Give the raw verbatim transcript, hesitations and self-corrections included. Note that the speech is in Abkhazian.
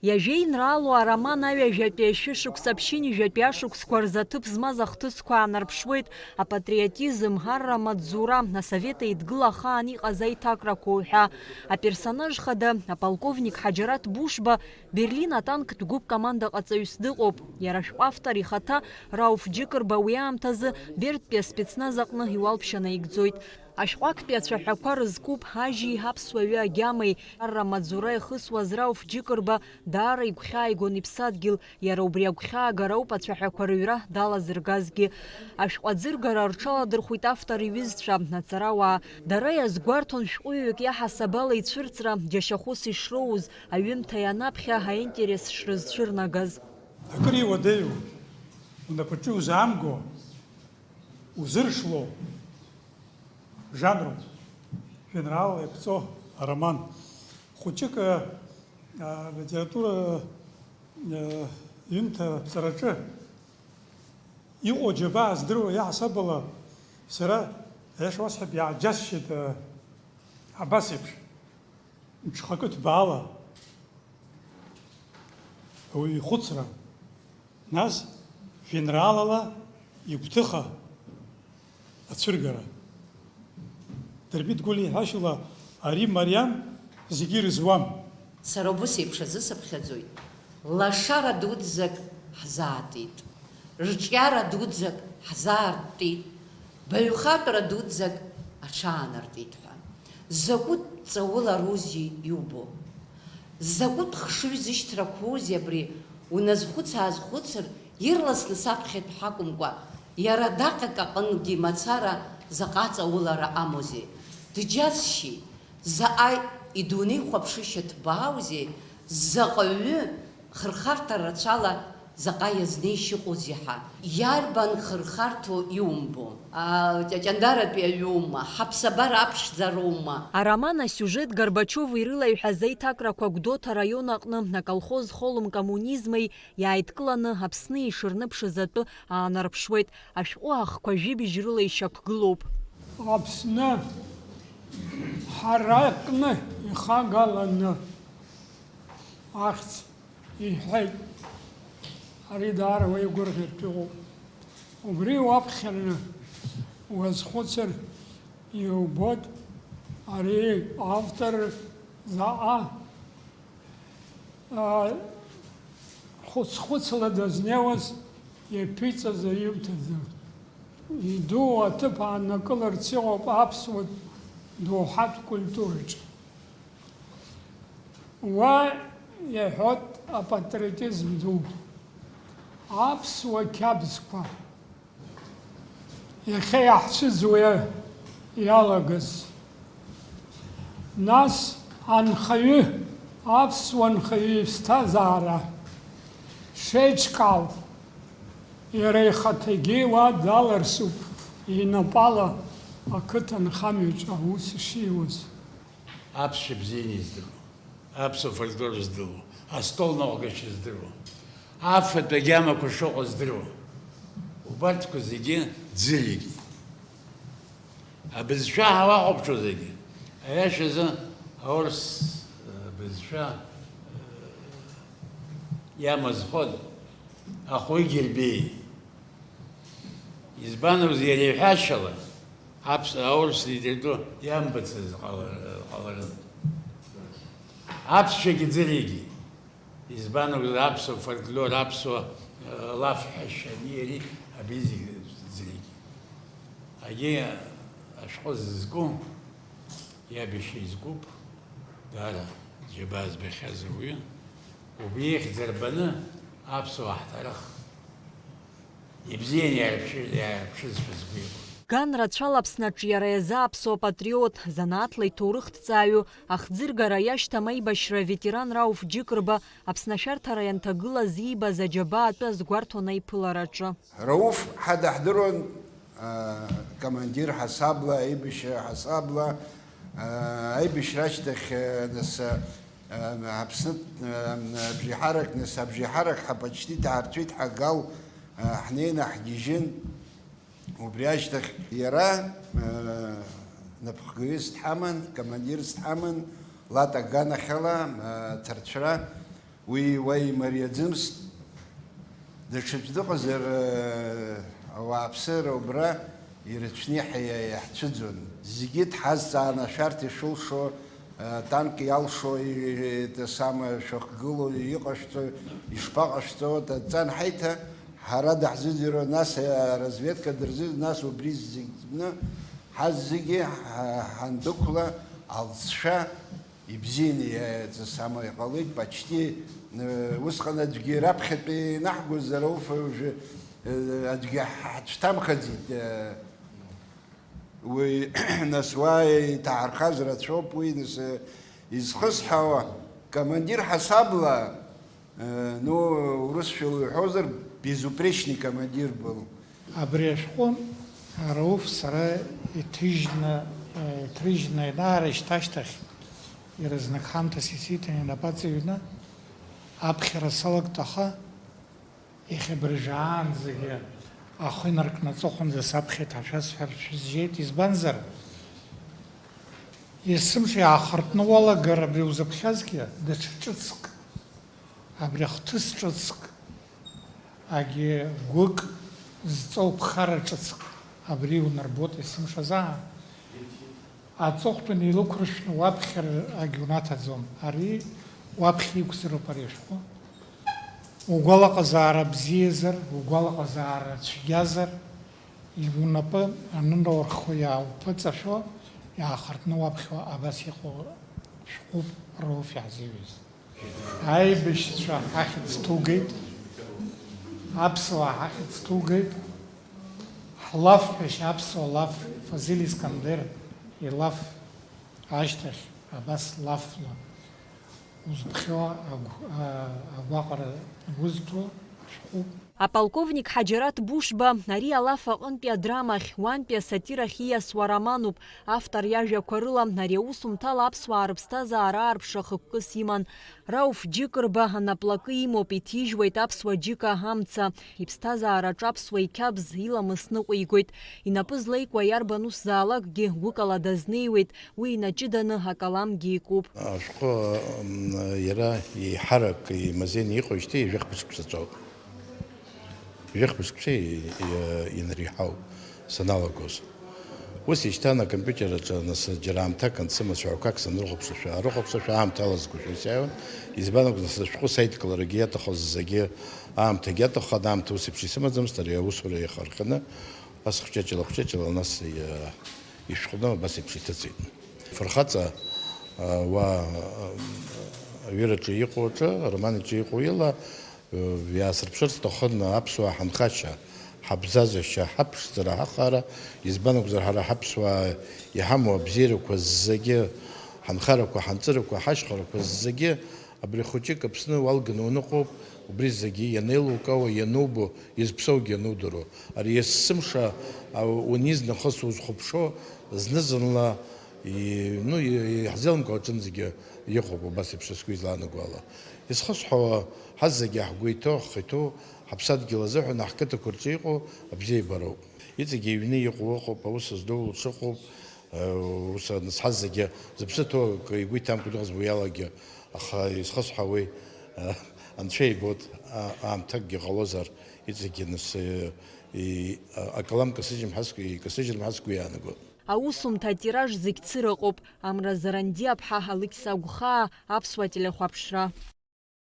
Иажәеинраалоу ароман аҩажәатәи ашәышықәса ԥшьынҩажәатәи ашықәсқәа рзы аҭыԥ змаз ахҭысқәа аанарԥшуеит, апатриотизм, арра амаҵзура, Асовет Еидгыла ахаан иҟаз аиҭакрақәа уҳәа. Аперсонаж хада, аполковник Ҳаџьараҭ Бушба, Берлин атанктә гәыԥ командаҟаҵаҩыс дыҟоуп. Иара ашәҟәы автор ихаҭа Рауф Џьыкырба уи аамҭазы Берттәи аспецназ аҟны иуалԥшьа наигӡоит. Ашәҟәы актәи ацәаҳәақәа рызкуп ажьи аԥсуа ҩы агьамеи. Арра амаҵзура иахысуаз Рауф Џьыкырба даара игәхьааигон иԥсадгьыл, иара убри агәхьаагара ауп ацәаҳәақәа рыҩра далазыргазгьы. Ашәҟәы аӡыргара рҽаладырхәит автор иҩызцәа, аҵарауаа. Дара иазгәарҭон шәҟәыҩҩык иаҳасаб ала ицәырҵра џьашьахәыс ишроуз, аҩымҭа ианаԥхьа аинтерес шрызцәырнагаз. Акыр иуадаҩу, унапаҿы иузаамго, узыршло жанруп, жәеинраала иаԥҵоу ароман. Хәыҷык, а, алитература, а, ҩымҭа аԥҵараҿы иҟоу аџьабаа здыруа иаҳасаб ала сара, аиаша уасҳәап, иааџьасшьеит, а, абас еиԥш, мҽхакы ҭбаала ауаҩы ихәыцра. Нас, жәеинраалала игәҭыха ацәыргара. Дырмит Гәлиа иҳәашьала, ари мариам, зегьы ирызуам. Сара убыс еиԥш азы сыԥхьаӡоит. Лашара дуӡӡак ҳзаатит, рҿиара дуӡӡак ҳзаартит, баҩхатәра дуӡӡак аҽаанартит ҳәа. Закәытә ҵауларузеи иубо? Закәытә хшыҩзышьҭрақәоузеи абри? Уназхәыц-аазхәыцыр, ирласны саԥхьатә ҳакәымкәа, иара даҟьак аҟынгьы мацара заҟа ҵаулара амоузеи? Дџьасшьеит. Заҟа идунеихәаԥшышьа ҭбааузеи, заҟаҩы хырхарҭа рацәала заҟа иазнеишьа ыҟоузеи ҳәа. Иарбан хырхарҭоу иумбо? А, Ҷаҷандаратәи аҩума, ҳаԥсабара аԥшӡароума? Ароман асиужет Горбачиов ирылаиҳәаз аиҭакрақәа Гәдоуҭа араион аҟны аколхоз Холм коммунизмеи иааидкыланы Аԥсны ишырныԥшыз атәы аанарԥшуеит. Ашәҟәы ахқәа жәибжь рыла ишьақәгылоуп. Аԥсны ҳаракны ихагаланы ахьӡ иҳәеит. Ари даара уеигәырӷьартә иҟоуп. Убри уаԥхьаны уазхәыцыр иубоит, ари автор заҟа, а, хәыц-хәыцла дазнеиуаз иаԥиҵаз аҩымҭазы. Идуу аҭыԥ ааннакыларц иҟоуп аԥсуа доуҳатә культураҿы. Уа иаҳәоит апатриотизм ду, аԥсуа қьабзқәа иахьа иаҳцәыӡуа иалагаз. Нас анхаҩы, аԥсуа нхаҩы иԥсҭазаара шеиҿкаау, иара ихаҭагьы уа даларсуп, инапала ақыҭанхамҩаҿы аус шиуаз. Аԥсшәа бзианы издыруа, аԥсуа фольклор здыруа, астол ныҟәгашьа здыруа, афатә агьамақәа шыҟоу здыруа, убарҭқәа зегьы ӡыригеит. Абызшәа ҳа уахәаԥшуа зегьы, аиашазы, аурыс, э, бызшәа, э, иамазхода, ахәыгьырбеи. Избан акәзар, иара иҳәашьала, аԥс-, аурыс литература иамбацыз ҟала-, ҟаларын. Аԥсшәагьы ӡыригеит. Избан акәзар, аԥсуа фольклор, аԥсуа, э, лафҳәашьа, ани ари, абри зегьы ӡыригеит. Егьи ашәҟәы зызку, иаб иашьа изкуп, даара џьабаа збахьаз ауаҩы, убри ихьӡ арбаны аԥсуаа ҳҭарых ибзианы иаарԥшы-, иаарԥшызшәа сгәы иабоит. Ган рацәала Аԥсны аҿиара иазы аԥсуа патриот, занааҭла иҭоурыхҭҵааҩу, ахӡыргара иашьҭам аибашьра аветеран Рауф Џьыкырба Аԥсны ашәарҭара ианҭагылаз иибаз аџьабаа атәы азгәарҭон аиԥылараҿы. Рауф ҳадаҳдыруан, а, командир ҳасабла, аибашьра ҳасабла, а, аибашьра ашьҭахь, а, нас, а, Аԥсны, а, абжеиҳарак, нас абжеиҳарак ҳа почти даарҭәит, ҳа Гал, а, ҳнеины ҳгьежьын. Убри ашьҭахь иара, а, напхгаҩыс дҳаман, командирс дҳаман, латә аганахьала, а, ҭарцәра. Уи уа имариаӡымызт. Даҽаӡә дыҟазар, э, ауааԥсыра убра ирацәаны иаҳ-, иаҳцәыӡуан. Зегьы дҳазҵаан, ашәарҭа ишылшо, э, атанк иалшо, и-, это самое, шәахгылоу иҟашәҵо, ишԥаҟашәҵо, дадҵан ҳаиҭа, ҳара даҳзыӡырҩуан, нас, э, разведка дырзыӡ-, нас убри зегьы ҳазегьы ҳа-, ҳандәықәла, алҵшәа, ибзианы иаҵасама иҟалеит, почти, э, усҟан аӡәгьы раԥхьатәи инаҳгозар ауфа уже, э, аӡәгьы ҳацәҭамхаӡеит, э, уи, нас уа иҭаҳархаз рацәоуп, уи, нас, э, изхысҳәаауа, командир ҳасабла, э, ну, урысшәала иҳәозар, безупречный командир был. Абри ашәҟәы Рауф сара иҭыжьны, иҭрыжьны ианаарышьҭ ашьҭахь, иаразнак ҳамҭас исиҭан инапы аҵаҩны, аԥхьара салагт, аха иахьа абыржәаанӡагьы ахы инаркны аҵыхәанӡа саԥхьеит ҳәа шәасҳәар шәызжьеит, избанзар, есымша иаахыртны уалагар абри узыԥхьазгьы даҽа ҿыцк, абри ахҭыс ҿыцк, агьи гәык зҵоу ԥхара ҿыцк абри унарбоит есымшазаан. Аҵыхәтәан илықәрышәны уаԥхьар агьи унаҭаӡом. Ари уаԥхьа иқәзароуп ари ашәҟәы. Угәалаҟазаара бзиазар, угәалаҟазаара цәгьазар, унапы анынаурххо иаауԥыҵашәо, иаахыртны уаԥхьо абас иҟоу шәҟәуп Рауф иаҳзиҩыз. Аибашьцәа ҳахьӡ ҭугеит, аԥсуаа ҳахьӡ ҭугеит, ҳлафҳәашьа, аԥсуа лаф, Фазиль Искандер илаф ашьҭахь абас лафла узԥхьо агә-, а-, агәаҟра узҭо шәҟәуп. Аполковник Ҳаџьараҭ Бушба ари алаф аҟынтәи адрамахь, уантәи асатирахь ииасуа романуп. Автор иажәақәа рыла, ари аусумҭала аԥсуаа рыԥсҭазаара аарԥшра хықәкыс иман. Рауф Џьыкырба анаплакы имоуп, иҭижьуеит аԥсуа џьыка амца. Иԥсҭазаараҿы аԥсуа иқьабз иламыс ныҟәигоит. Инапы злеикуа иарбан усзаалакгьы гәыкала дазнеиуеит, уи инаҷыданы акаламгьы икуп. Ашәҟәы, м, иара еиҳарак имазеины иҟоижьҭеи жәахԥа шықәса ҵуоуп. Жәахԥа шықәса и-, и-, инареиҳауп саналагоз. Ус ишьҭан акомпиутер аҿы, нас, џьара аамҭак ансымаз, шәаҳәақәак санрыхәаԥшышәа, арыхәаԥшышәа аамҭа алазгошәа сиааиуан. Избан акәзар, сара шәҟәы саидкыларагьы иаҭахыз зегьы аамҭагьы аҭаххеит, аамҭа ус еиԥш исымаӡамызт, ари аусура иахарҟьаны, ас хәҷаҷала, хәҷаҷала, нас, иа-, ишәҟәны абас еиԥш иҭыҵит. Фырхаҵа, а, уа, а, аҩыраҿы иҟоу аҿы, ароман аҿы иҟоу ила, Иаасырԥшырц сҭахын аԥсуаа ҳанхашьа, ҳабзазашьа, ҳаԥшӡара, ҳахара, избан акәзар, ҳара ҳаԥсуаа иҳамоу абзиарақәа зегьы, ҳанхарақәа, ҳанҵырақәа, ҳашьхарақәа зегьы абри хәыҷык Аԥсны уалганы уныҟәоуп, убри зегьы ианеилукаауа, ианубо, изԥсоугьы анудыруа. Ари есымша, а, униз нахыс узхәаԥшуа, зны-зынла и-, ну, и-, иаҳзеилымкаауа аҿынӡагьы иҟоуп, убас еиԥш сгәы излаанаго ала. Изхысҳәаауа, ҳазегьы ҳгәы иҭоу, ҳхы иҭоу, ҳаԥсадгьыл азыҳәан, ҳқыҭақәа рҿы иҟоу абзиабароуп. Иҵегьы иҩны иҟоу ыҟоуп, аус зду лҽыҟоуп, э, ус аныс ҳазегьы зыԥсы ҭоу акы игәы иҭамкәа дыҟазма уи алагьы, аха изхысҳәаауеи, э, Анцәа ибоит, а-, аамҭакгьы ҟалозар, иҵегьы аныс, э, и-, а-, акалам касыжьым ҳәа сгәы, икасыжьрым ҳәа сгәы иаанагоит. Аусумҭа атираж зегь цыра ыҟоуп, Амра Зарандиаԥҳа Алықьса Агәхаа, аԥсуа телехәаԥшра.